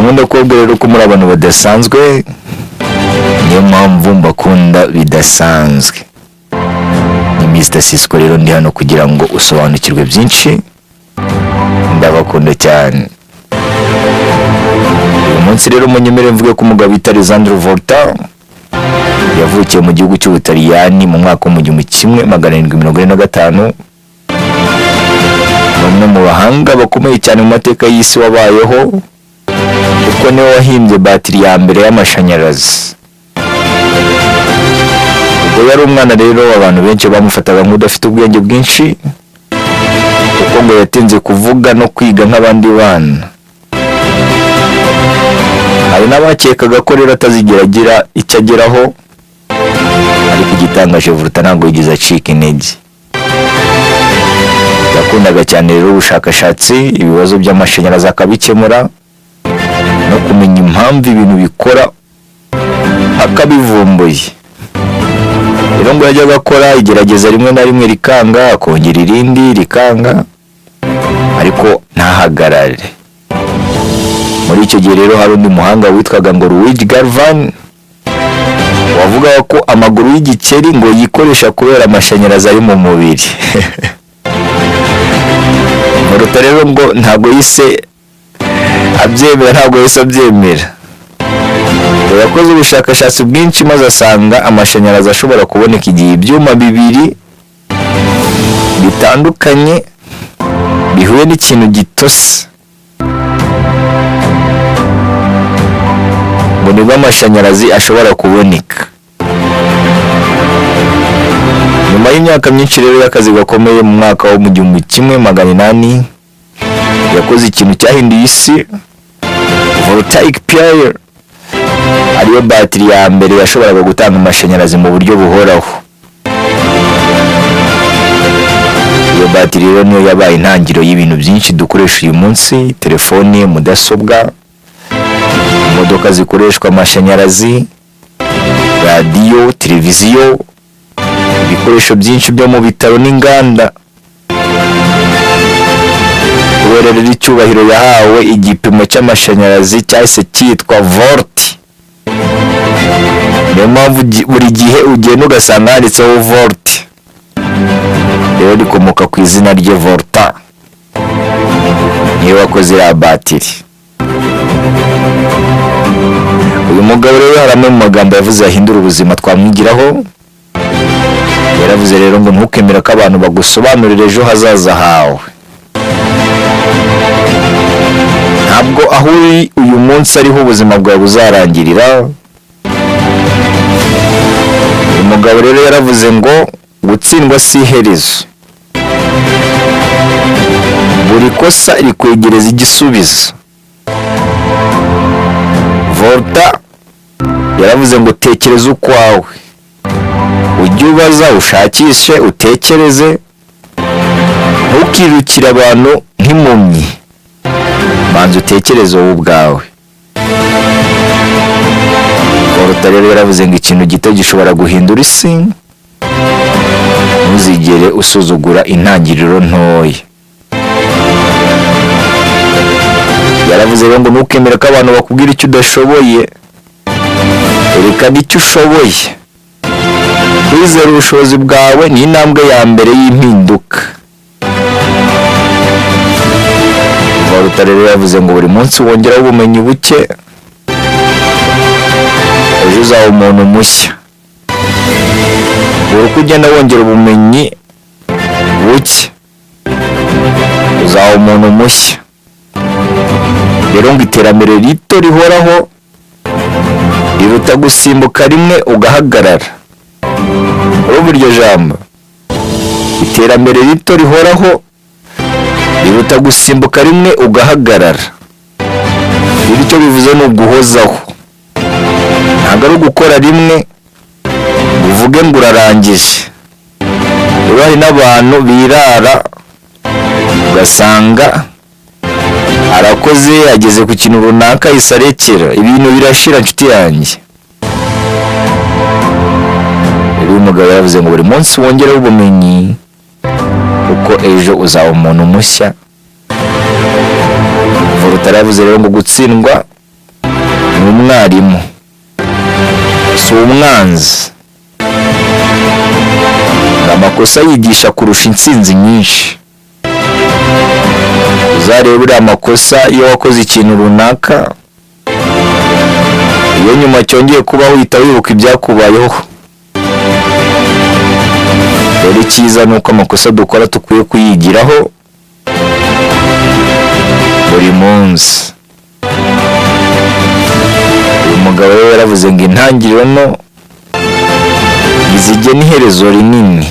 Nkunda kubabwira rero ko muri abantu badasanzwe, niyo mpamvu mbakunda bidasanzwe. Ni Mr Cisco rero, ndi hano kugira ngo usobanukirwe byinshi. Ndabakunda cyane. Uyu munsi rero munyemere mvuge ko umugabo bita Alessandro Volta yavukiye mu gihugu cy'Ubutaliyani mu mwaka wa 1745. Ni umwe mu bahanga bakomeye cyane mu mateka y'isi wabayeho, kuko niwe wahimbye batiri ya mbere y'amashanyarazi. Ubwo yari umwana rero, abantu benshi bamufataga nk'udafite ubwenge bwinshi, kuko ngo yatinze kuvuga no kwiga nk'abandi bana. Hari n'abakekaga ko rero atazigera agira icyo ageraho, ariko igitangaje, Volta ntabwo yigeze acika intege. Yakundaga cyane rero ubushakashatsi, ibibazo by'amashanyarazi akabikemura, no kumenya impamvu ibintu bikora akabivumbuye. Rero ngo yajyaga akora igerageza rimwe na rimwe rikanga, akongera irindi rikanga, ariko ntahagarare. Muri icyo gihe rero hari undi muhanga witwaga ngo Luigi Galvani, wavugaga ko amaguru y'igikeri ngo yikoresha kubera amashanyarazi ari mu mubiri. Volta rero ngo ntabwo yise abyemera, ntabwo yahise abyemera. Ngo yakoze ubushakashatsi bwinshi, maze asanga amashanyarazi ashobora kuboneka igihe ibyuma bibiri bitandukanye bihuye n'ikintu gitose, ngo nibwo amashanyarazi ashobora kuboneka. Nyuma y'imyaka myinshi rero y'akazi gakomeye, mu mwaka wo mu 1800 yakoze ikintu cyahinduye isi, voltaic pile, ariyo batiri ya mbere yashoboraga gutanga amashanyarazi mu buryo buhoraho. Iyo batiri rero niyo yabaye intangiriro y'ibintu byinshi dukoresha uyu munsi: telefone, mudasobwa, imodoka zikoreshwa amashanyarazi, radiyo, televiziyo, ibikoresho byinshi byo mu bitaro n'inganda. Kubera rero icyubahiro yahawe, igipimo cy'amashanyarazi cyahise cyitwa volt. Niyo mpamvu buri gihe ugenda ugasanga handitseho volt. Rero rikomoka ku izina rye, Volta, niwe wakoze iriya batiri. Uyu mugabo rero hari amwe mu magambo yavuze yahindura ubuzima twamwigiraho. Yaravuze rero ngo: "Ntukemere ko abantu bagusobanurira ejo hazaza hawe. Ntabwo aho uri uyu munsi ariho ubuzima bwawe buzarangirira." Uyu mugabo rero yaravuze ngo: "Gutsindwa si iherezo, buri kosa rikwegereza igisubizo." Volta yaravuze ngo: "Tekereza ukwawe, ujye ubaza, ushakishe, utekereze, ntukirukire abantu nk'impumyi, banza utekereze wowe ubwawe." Volta rero yaravuze ngo: "Ikintu gito gishobora guhindura isi, ntuzigere usuzugura intangiriro ntoya." Yaravuze rero ngo: "Ntukemere ko abantu bakubwira icyo udashoboye, erekana icyo ushoboye. Kwizera ubushobozi bwawe ni intambwe ya mbere y'impinduka." Volta rero yavuze ngo: "Buri munsi wongeraho ubumenyi buke, ejo uzaba umuntu mushya." Buri uko ugenda wongera ubumenyi buke, uzaba umuntu mushya. Rero ngo iterambere rito rihoraho riruta gusimbuka rimwe ugahagarara. Urumva iryo jambo? Iterambere rito rihoraho riruta gusimbuka rimwe ugahagarara. Rero icyo bivuze ni uguhozaho, ntabwo ari ugukora rimwe ngo uvuge ngo urarangije. Rero hari n'abantu birara, ugasanga arakoze, ageze ku kintu runaka, ahise arekera. Ibintu birashira, nshuti yanjye. Rero uyu mugabo yaravuze ngo: "Buri munsi wongereho ubumenyi, kuko ejo uzaba umuntu mushya." Volta yaravuze rero ngo gutsindwa Umwarimu, si umwanzi. Ngo amakosa yigisha kurusha intsinzi nyinshi. Uzarebe uriya makosa, iyo wakoze ikintu runaka, iyo nyuma cyongeye kubaho uhita wibuka ibyakubayeho. Rero icyiza ni uko amakosa dukora dukwiye kuyigiraho buri munsi. Uyu mugabo we yaravuze ngo intangiriro nto ntizigena iherezo rinini,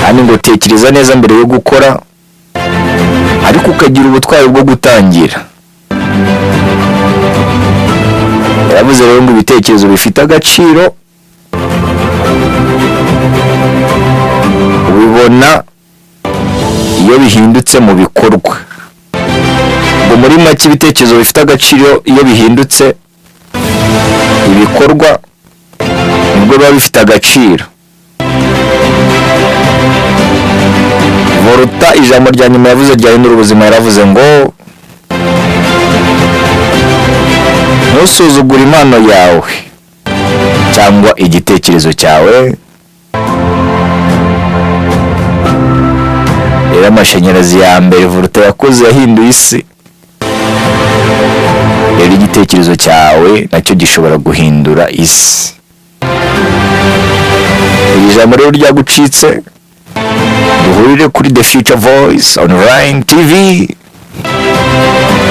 kandi ngo tekereza neza mbere yo gukora, ariko ukagira ubutwari bwo gutangira. Yaravuze rero ngo ibitekerezo bifite agaciro ubibona iyo bihindutse mu bikorwa. Ngo muri make, ibitekerezo bifite agaciro iyo bihindutse ibikorwa, nibwo biba bifite agaciro. Volta, ijambo rya nyuma yavuze ryahindura ubuzima, yaravuze ngo ntusuzugure impano yawe cyangwa igitekerezo cyawe. Rero amashanyarazi ya mbere Volta yakoze yahinduye isi. Rero igitekerezo cyawe nacyo gishobora guhindura isi. Iri jambo rero ryagucitse, duhurire kuri The Future Voice Online TV.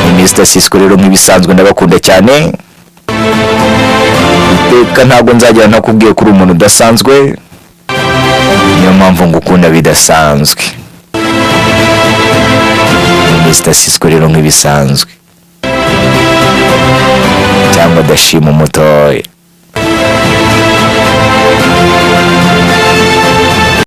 Ni Mr Cisco rero nk'ibisanzwe, ndabakunda cyane. Iteka ntabwo nzagera ntakubwiye ko uri umuntu udasanzwe, niyo mpamvu ngukunda bidasanzwe. Ni Mr Cisco rero nk'ibisanzwe, cyangwa dashima umutoya.